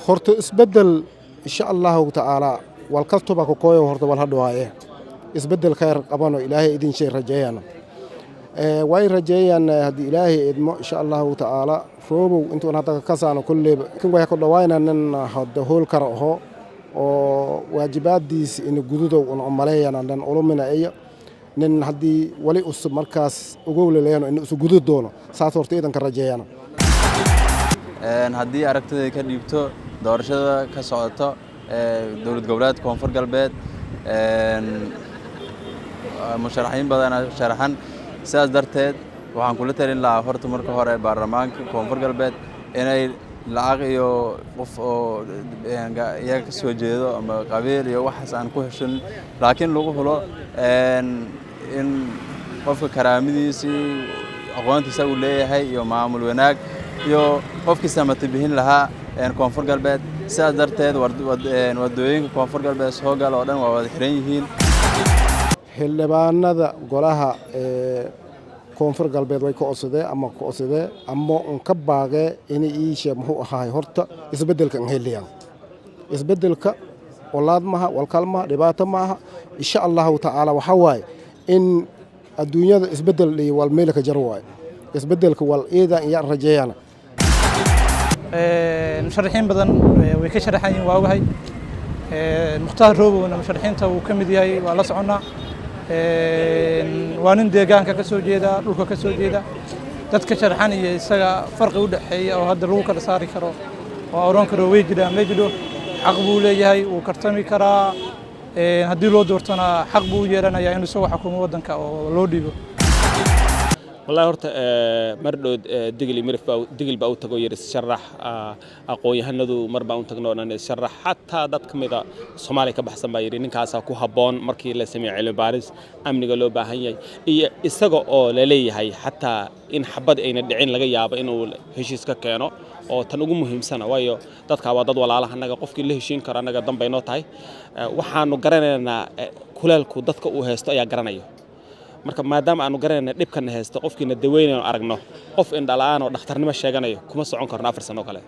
Horta isbeddel, insha Allahu tacaala, wal kastuba ka kooyo. Horta wal hadhawaaye isbeddel khayr qabano Ilaahay idin shay rajeeyana way rajeeyaan haddii Ilaahay idmo, insha Allahu tacaala. Roobow intuun hadda ka kasaano kulleyba kin way ku dhawaayna nin hadda hool kara aho oo waajibaadiis in gududow un maleeyana dhan ulumina iyo nin haddii wali us markaas ogowlaleeyano in isu gudud doono, saas horta iidanka rajeeyana. Haddii aragtida ka dhiibto doorashada ka socoto dowlad goboleedka Koonfur Galbeed, musharaxiin badana sharaxan. Sidaas darteed waxaan kula talin lahaa horta marka hore baarlamaanka Koonfur Galbeed inay lacag iyo qof oo iyaga ka soo jeedo ama qabiil iyo waxaas aan ku heshin, laakiin lagu hulo in qofka karaamadiisii, aqoontiisa uu leeyahay iyo maamul wanaag iyo qofkii samata bixin lahaa Koonfur Galbeed. Sidaas darteed wadooyinka Koonfur Galbeed soo gala oo dhan waa wada xiran yihiin. Xildhibaanada golaha Koonfur Galbeed way ka codsadee ama ka codsadee ama un ka baagee inay iishe muxuu ahaay horta isbeddelka an heliyaan. Isbeddelka walaad maha, walkal maha, dhibaato ma aha, insha Allahu tacaala. Waxaa waaye in adduunyada isbeddel dhiyo wal meelka jar waaye isbeddelka wal iidan iya rajeeyana. Musharaxiin badan way ka sharaxan yihiin, waa ogahay. Mukhtaar Roobowna musharaxiinta wuu ka mid yahay, waa la soconnaa. Waa nin deegaanka ka soo jeeda, dhulka ka soo jeeda. Dadka sharaxan iyo isaga farqi u dhexeeya oo hadda lagu kala saari karo oo oran karo way jiraan ma jiro. Xaq buu leeyahay, wuu kartami karaa. Haddii loo doortona xaq buu u yeelanayaa inuu isagu xukumo waddanka oo loo dhiibo. Wallahi horta mar dhood Digil Mirif baa Digil baa u tago yiri sharax. Aqoon-yahanadu mar baan u tagno dhan sharax, xataa dad ka mida Soomaaliya ka baxsan baa yiri ninkaasaa ku habboon markii la sameeyay cilmi baaris amniga loo baahan yahay, iyo isaga oo la leeyahay xataa in xabad ayna dhicin laga yaabo inuu heshiis ka keeno oo tan ugu muhiimsana, waayo dadka waa dad walaalaha annaga, qofkii la heshiin karo annaga dan bay noo tahay. Waxaanu garanaynaa kuleelku dadka uu haysto ayaa garanaya. Marka maadaama aanu garanayna dhibkana haysto, qofkiina daweynayno aragno, qof indhala-aan oo dhakhtarnimo sheeganayo kuma socon karno 4 sano kale.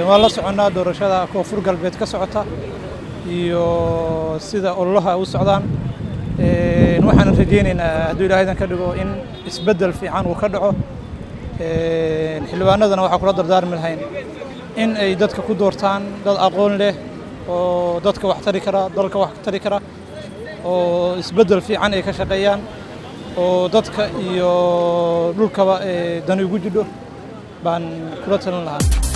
Waan la soconnaa doorashada Koonfur Galbeed ka socota iyo sida ololaha u socdaan. Waxaan rajaynaynaa hadduu Ilaahaydan ka dhigo in isbeddel fiican uu ka dhaco. Xildhibaanadana waxaa kula dardaarmi lahayn in ay dadka ku doortaan dad aqoon leh oo dadka wax tari kara, dalka wax tari kara, oo isbeddel fiican ay ka shaqeeyaan oo dadka iyo dhulkaba dani ugu jidho baan kula talin lahaa.